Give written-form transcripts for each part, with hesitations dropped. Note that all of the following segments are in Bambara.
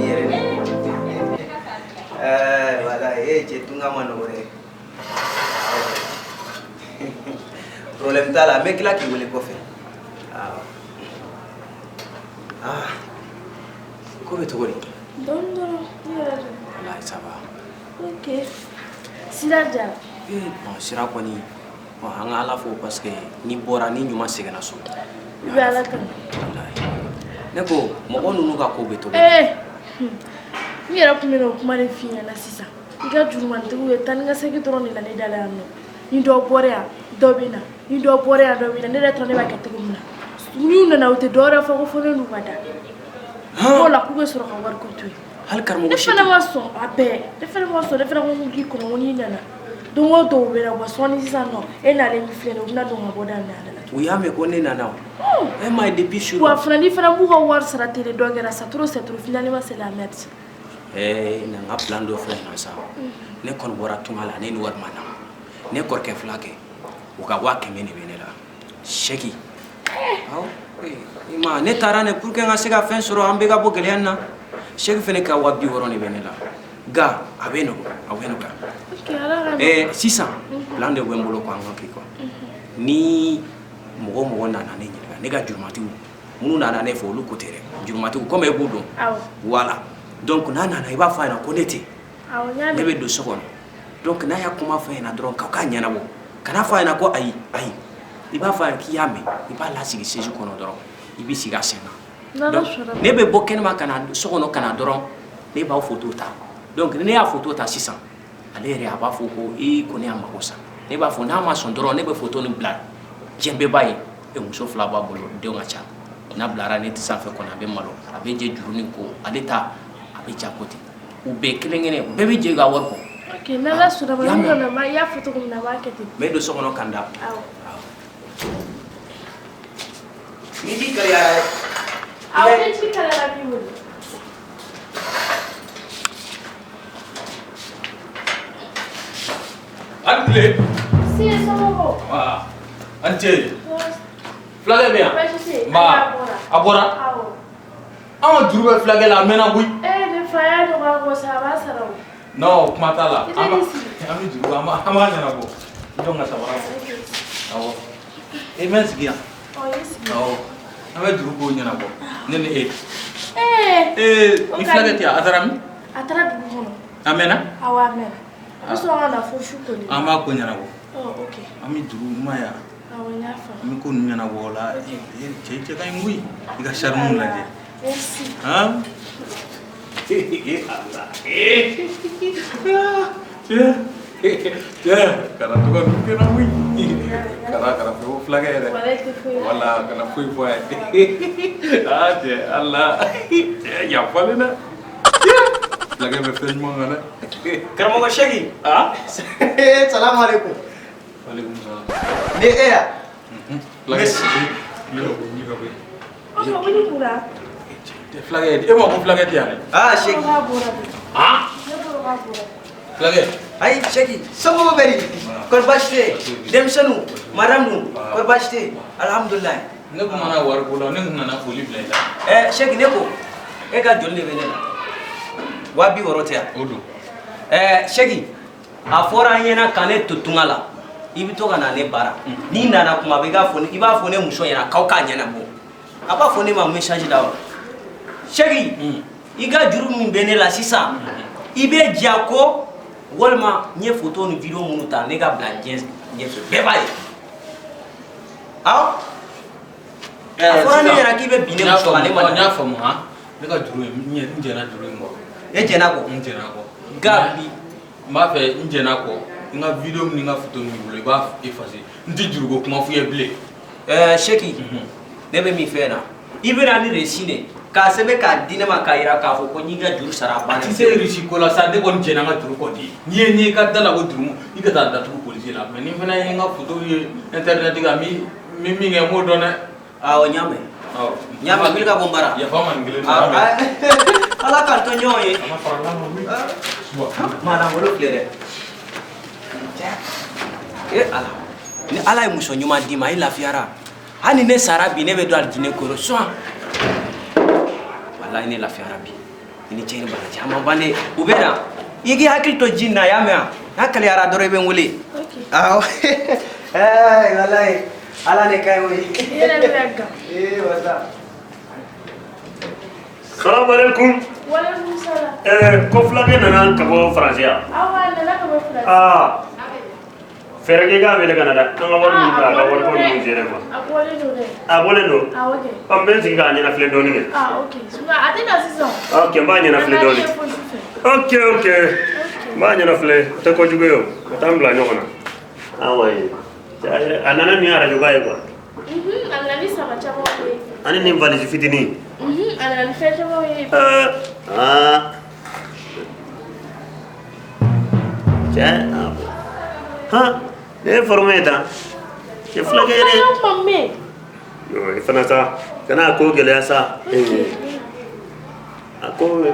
bi yɛrɛ de. Ɛɛ walayi e cɛ tunga ma nɔgɔ dɛ. Awɔ. Problème t'a la, n bɛ tila k'i wele kɔfɛ. Awɔ. Ah, ko bɛ cogo di? Dɔɔni dɔrɔn, ne yɛrɛ dun? Walayi, ça va. Ok. Sira jara. Eh, bon, sira kɔni, bon, an ka Ala fo parce que n'i bɔra ni ɲuman seginna so. I bɛ Ala tanu. Walayi. Ne ko mɔgɔ ninnu ka ko bɛ cogo di? Ee, n yɛrɛ tun bɛna o kuma de f'i ɲɛna sisan. I ka jurumantigiw ye taa ni ka segin dɔrɔn de la ne da la yan nɔ. Ni dɔ bɔra yan, dɔ bɛ na. Ni dɔ bɔra yan, dɔ bɛ na. Ne yɛrɛ tora ne b'a kɛ cogo min na. N'u nana u tɛ dɔwɛrɛ fɔ ko fo ne n'u ka da. K'o la k'u bɛ sɔrɔ ka wari ko to yen. Hali karamɔgɔ Ne fana ma sɔn a bɛɛ. Ne fana ma sɔn, ne fana ko k'i kɔnɔ ko n'i nana. Don o don u bɛ na bɔ sɔɔni sisan nɔ e nalen min filɛ nin ye u bɛna don ka bɔ daminɛ a da la. U y'a mɛn ko ne nana o. E m'a ye depuis sur. Wa fana ni fana b'u ka wari sara ten de dɔ kɛra sa trop c'est trop, finalement c'est la merde. Eh, na n ka plan dɔ filɛ nin na sa. Ne kɔni bɔra tunga la, ne ni wari ma na. Ne kɔrɔkɛ fila kɛ, u ka 100 000 de bɛ ne la. Sɛki. Awɔ. I ma ne taara ne pour que n ka se ka fɛn sɔrɔ an bɛɛ ka bɔ gɛlɛya in na. Sɛki fana ka 60 000 de bɛ ne la. Nka a bɛ nɔgɔya, a bɛ nɔgɔya. Ok, Ala ka Eh, sisan plan de bɛ n bolo quoi, an ka kɛ quoi. Ni mɔgɔ o mɔgɔ nana ne ɲininka, ne ka jurumatigiw minnu nana ne fɛ, olu ko tɛ dɛ, jurumatigiw comme e b'u dɔn. Awɔ. Voilà, donc n'a nana i b'a fɔ a ɲɛna ko ne tɛ. Awɔ, n y'a Ne mɛn. bɛ don so kɔnɔ, donc n'a y'a kuma fɔ a ɲɛna dɔrɔn k'aw k'a ɲɛnabɔ, kana fɔ a ɲɛna ko ayi ayi, i b'a fɔ a ɲɛna k'i y'a mɛn, i b'a lasigi siège kɔnɔ dɔrɔn, i b'i sigi a sen kan. N'Ala Donc sɔnna. ne bɛ bɔ kɛnɛma ka na so kɔnɔ ka na dɔrɔn, ne b'aw photo ta. Donc ni ne y'a photo ta sisan, ale yɛrɛ a b'a fɔ ko ee, ko ne y'a mago sa. Ne b'a fɔ n'a ma sɔn dɔrɔn, ne bɛ photo nin bila diɲɛ bɛɛ b'a ye. E muso fila b'a bolo, denw ka ca, n'a bilara ne tɛ sanfɛ kɔnɔ, a bɛ malo, a bɛ jɛ juru nin ko, ale ta a bɛ ja ko ten, u bɛɛ kelen kelen, u bɛɛ bɛ jɛ ka wari kɔ. Ok, n'Ala sɔnna ma Y'a ni mɛn. nana ma i y'a fɔ cogo min na, n b'a kɛ ten. N bɛ don so kɔnɔ ka n da. Awɔ. Ni ji kaliyara. Awɔ, ni ji kalayara n b'i wele. A ni tile. Se somɔgɔw? Wa a ni ce. Fulakɛ bɛ yan? Baasi tɛ yen. Nba. A bɔra. A bɔra? Awɔ. An ka juru bɛ fulakɛ la, a mɛnna koyi. Ee, ne fa y'a nɔgɔya ko sa, a b'a sara o. Non, kuma t'a la. I tɛ An b'a n'i sigi. an bɛ juru an b'a ɲɛnabɔ. I jɔ n ka samara bɔ. Awɔ. E bɛ n sigi yan. Ɔ, i sigi. Awɔ. An bɛ juru ko ɲɛnabɔ. Ne ni e. Ee. Ee, O ni ka fulakɛ di. tɛ yan, a taara min? A taara dugu kɔnɔ. A mɛnna? Awɔ, a mɛnna. A bɛ sɔrɔ ka na fo su kolen. An b'a ko ɲɛnabɔ. Ɔ, ok. An bɛ juru ma yan. Awɔ, n y'a faamu. An bɛ ko ninnu ɲɛnabɔ o la. E cɛ cɛ ka ɲi koyi. I ka charme lajɛ. Merci. Han? Allah. Cɛ. Cɛ, kana to ka ninnu kɛ n na koyi. Kana fɔ fulakɛ yɛrɛ. Walayi tɛ foyi. Wala kana foyi fɔ a ye. Ah cɛ, Allah. Cɛ, yan falen dɛ. Fulakɛ bɛ fɛn ɲuman kan dɛ. Karamɔgɔ Sɛki. Ah? Salamu aleykum. Aleykum salam. Ni e ya? Fulakɛ. Merci. Ne ko wuli ka bɔ yen. Ɔ, ka wuli mun na? Fulakɛ, e ma ko fulakɛ tɛ yan dɛ. Ah Ne Sɛki. bolo k'a bɔra de. Ah? Ne bolo k'a bɔra. Fulakɛ. Ayi Sɛki, somɔgɔw bɛ di? Kɔri baasi tɛ yen? Denmisɛnninw, madame dun, kɔri baasi tɛ yen? Alhamdulilayi. Ne kun mana wari ko la, ne kun nana foli bila i la. Ɛ Sɛki, ne ko e ka joli de bɛ ne la? 60 000 tɛ yan? O don. Ɛ Sɛki, a fɔra an ɲɛna ka ne to tunga la, i bɛ to ka na ne bara. N'i nana kuma bɛɛ, i k'a fɔ ne, i b'a fɔ ne muso ɲɛna k'aw k'a ɲɛnabɔ. A b'a fɔ ne ma message la wa? Sɛki, i ka juru min bɛ ne la sisan, i bɛ diya ko walima n ye photo ni vidéo minnu ta, ne ka bila diɲɛ ɲɛfɛ, bɛɛ b'a ye. Awɔ. A fɔra ne ɲɛna k'i bɛ bin ne muso kan, ne ma N y'a faamu han. Ne ka juru in, n jɛnna juru in kɔ. E jɛnna kɔ? N jɛnna kɔ. Nka bi N b'a fɛ n jɛnna kɔ. N ka vidéo min ni n ka photo min b'i bolo, i b'a effacer. N tɛ juruko kuma f'i ye bilen. Ɛɛ Sɛki, ne bɛ min f'e ɲɛna, i bɛna ni reçu de k'a sɛbɛn k'a di ne ma k'a jira k'a fɔ ko n y'i ka juru sara a A banna. tɛ se reçu ko la sa, ne kɔni jɛnna n ka juru kɔ de. N'i ye n'i ka da la ko juru, i ka taa datugu polisi la. Mais ni fana ye n ka photo ye internet kan, n bɛ min kɛ, n b'o dɔn dɛ. Awɔ, n y'a mɛn. Awɔ. N y'a mɛn, wuli ka bɔ n bara. Yafa n ma nin kelen Ah, na. ah, Ala k'an to ɲɔgɔn ye. A ma fara la ma koyi. Maa lankolon filɛ dɛ. E Ala, ni Ala ye muso ɲuman d'i ma, i lafiyara. Hali ni ne sara bi, ne bɛ don alijinɛ kɔrɔ sɔn. Walayi ne lafiyara bi. I ni ce ni baraji, a ma ban dɛ. U bɛ na, i k'i hakili to ji in na, y'a mɛn wa? N'a kaliyara dɔrɔn, i bɛ n wele. Ok. Awɔ, ɛɛ, walayi, Ala de ka ɲi koyi. I yɛrɛ bɛ ka gan. Ee wasa. Salamu alaikum. Walekum salam. Ko fulakɛ nana ka bɔ Faransi yan? Awɔ, a nana ka bɔ Faransi. Aa, fɛɛrɛ kɛ i k'a wele ka na dɛ. An ka wari minnu bɛ, a ka wari ko ninnu gérer quoi. A bɔlen don dɛ. A bɔlen don? Awɔ kɛ. Ɔ, n bɛ n sigi k'a ɲɛnafilɛ dɔɔni kɛ. Ah, ok. Sinon a tɛ na sisan. Ok, n b'a ɲɛnafilɛ An dɔɔni. b'a kɛ fo su fɛ. Ok, n b'a ɲɛnafilɛ, o tɛ kojugu ye o. O t'an bila ɲɔgɔn na. Awa ye. A nana ni arajoba ye quoi. A nana ni sama camanw ye. Ani nin valise fitinin. A nana ni fɛn camanw ye. Aa. Cɛ, ah bon. Han, ne ye forme ye tan. Cɛ fulakɛ yɛrɛ. O ma mɛn. Non, i fana sa, kana a ko gɛlɛya sa. A ko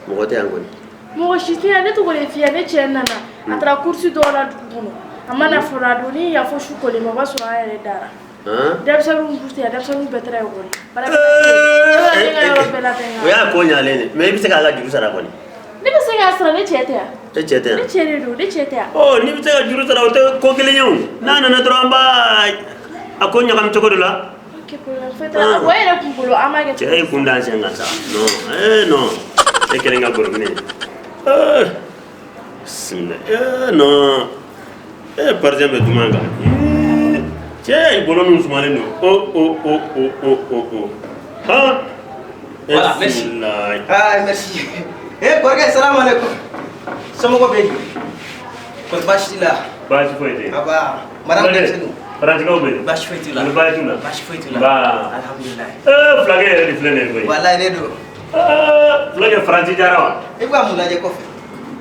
mɔgɔ tɛ yan kɔni. Mɔgɔ si tɛ yan, ne tɔgɔ de f'i ye, ne cɛ nana. A taara course dɔw la dugu kɔnɔ. A ma na fɔlɔ, a donni yan fo su kolen ma, o b'a sɔrɔ an yɛrɛ dara. Denmisɛnninw tɛ yan, denmisɛnninw bɛɛ taara ekɔli. Ne ka yɔrɔ bɛɛ labɛn O y'a ko ɲalen de, mais i bɛ se k'a ka juru sara kɔni? Ne bɛ se k'a sara, ne cɛ tɛ yan. E cɛ tɛ yan? Ne cɛ de don, ne cɛ tɛ yan. Ɔ, n'i bɛ se ka juru sara, o tɛ ko kelen ye o. N'a nana dɔrɔn, an b'a a ko ɲagami cogo dɔ la. Ok, problème foyi t'a la. O yɛrɛ kun bolo, an b'a kɛ. Cɛ ye kun da n sen kan sa. Non, eh non. E kelen ka gorobinɛ. Eh. Bismillah. Eh non. Eh, parisien bɛ duman kan. Eh, cɛ, i bolo ninnu sumalen don. Oh oh oh oh oh oh oh. Han. Voilà, merci. Bismillah. Ah, merci. Eh, kɔrɔkɛ, salam alaikum. Somɔgɔw bɛ di? Kɔri baasi t'i la? Baasi foyi tɛ yen. Aba, madame denmisɛnninw. Faransikaw bɛ yen? Baasi foyi t'u la. Ani baasi t'u la? Baasi foyi t'u la. Nba. Alhamdulilayi. Eh, fulakɛ yɛrɛ de filɛ nin ye koyi. Walayi, ne don. Eh, fulakɛ, Faransi diyara wa? I bɛ ka mun lajɛ kɔfɛ?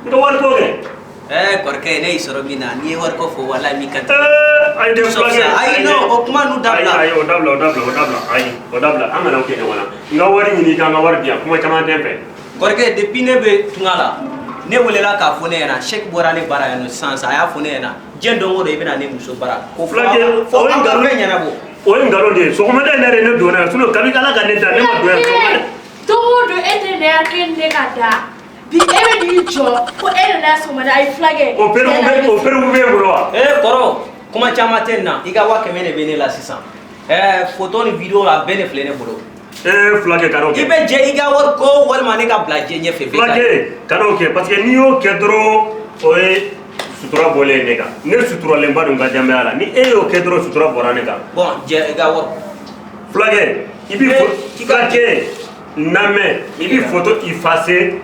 N ka wari ko kɛ. Eh, kɔrɔkɛ, ne y'i sɔrɔ min na, n'i ye wari ko fɔ, walayi, m'i kan tigɛ. Eh, ayi dɛ, fulakɛ. Ayi, non, o kuma ninnu dabila. Ayi, o dabila, o dabila, o dabila. Ayi, o dabila. An kana o kɛ ɲɔgɔn na. N ka wari ɲini, i ka n ka wari di yan. Kuma caman tɛ n fɛ. Kɔrɔkɛ, depuis ne bɛ tunga la, ne welela k'a fɔ ne ɲɛna, Sɛki bɔra ne bara yan nɔ sisan sisan, a y'a fɔ ne ɲɛna, diɲɛ don o don i bɛna ne muso bara. Ko Fulakɛ, fo o ye aw ka nkalon fɛn ɲɛnabɔ. O ye nkalon de ye. Sɔgɔmada in na de ne donna yan. Sinon kabi Ala ka ne da, ne ma don yan sɔgɔmada. Don o don e tɛ ne hakili ne ka da. Bi e bɛ n'i jɔ ko e nana sɔgɔmada, ayi fulakɛ. O preuve bɛ, o preuve bɛ e bolo wa? Eh, kɔrɔ, kuma caman tɛ nin na. I ka 100 000 de bɛ ne la sisan. Eh, photo ni vidéo a bɛɛ de filɛ ne bolo. Eh, fulakɛ, kan'o I kɛ. bɛ jɛ i ka wari ko walima ne ka bila jɛ ɲɛfɛ bɛɛ ka ye. Fulakɛ, kan'o kɛ, parce que n'i y'o kɛ dɔrɔn, o ye sutura bɔlen ye ne kan. Ne suturalenba don n ka denbaya la. Ni e y'o kɛ dɔrɔn, sutura bɔra ne kan. Bon, jɛ i ka wari. Fulakɛ, i b'i Eh, fo k'i ka- fulakɛ lamɛn, i b'i photo effacer,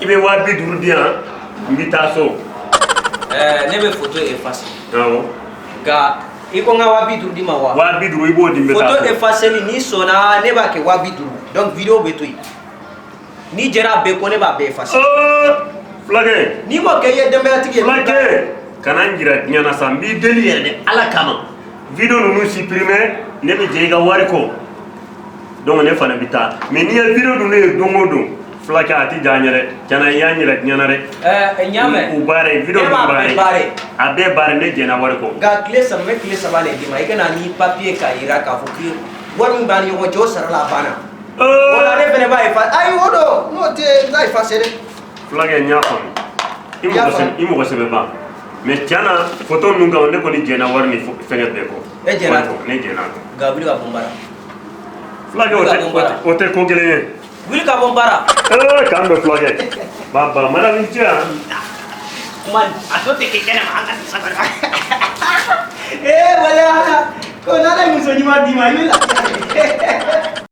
i bɛ 50 000 di yan, n bɛ taa so. Eh, ne bɛ photo effacer. Awɔ. Nka i ko n ka 50 000 d'i ma wa? 50 000, i b'o di, n bɛ taa Photo so. effaceli, n'i sɔnna, ne b'a kɛ 50 000. Donc vidéo bɛ to yen. N'i jɛra a bɛɛ kɔ, ne b'a bɛɛ effacer. Oh, fulakɛ. N'i m'o kɛ, i ye denbayatigi ye. Fulakɛ, kana n jira diɲɛ na sa, n b'i deli yɛrɛ de Ala kama. Vidéo ninnu supprimer, ne bɛ jɛ i ka wari kɔ. Donc ne fana bɛ taa. Mais n'i ye vidéo ninnu ye don o don, fulakɛ, a tɛ diya n ye dɛ. Tiɲɛna, i y'an yira diɲɛ na dɛ. Eh, n y'a mɛn. U baara ye vidéo Ne b'a ninnu bɛɛ baara ye. A bɛɛ baara, ne jɛnna wari kɔ. Nka tile 3, n bɛ tile 3 de d'i ma. I ka na ni papier k'a jira k'a fɔ k'i wari min b'an ni ɲɔgɔn cɛ, o sarala, a banna. O la ne fana b'a effacer. Ayi, o don n'o tɛ, n t'a effacer dɛ. Fulakɛ, n y'a faamu. I I y'a mɔgɔ sɛbɛ, faamu. i mɔgɔ sɛbɛ ban. Mais tiɲɛ na, photo ninnu kan, ne kɔni jɛnna wari ni fɛngɛ bɛɛ kɔ. E jɛnna? Wari kɔ, ne jɛnna a kɔ. Nka wuli ka bɔ n bara. Fulakɛ, o tɛ ko kelen ye. Wuli ka bɔ n bara. Ee, k'an bɛ fulakɛ. Ba madame i ce yan. Kuma a tɔ tɛ kɛ kɛnɛ ma, an ka sabali. Ee, walayi Ala ko n'Ala ye muso ɲuman d'i ma, i bɛ lafiya.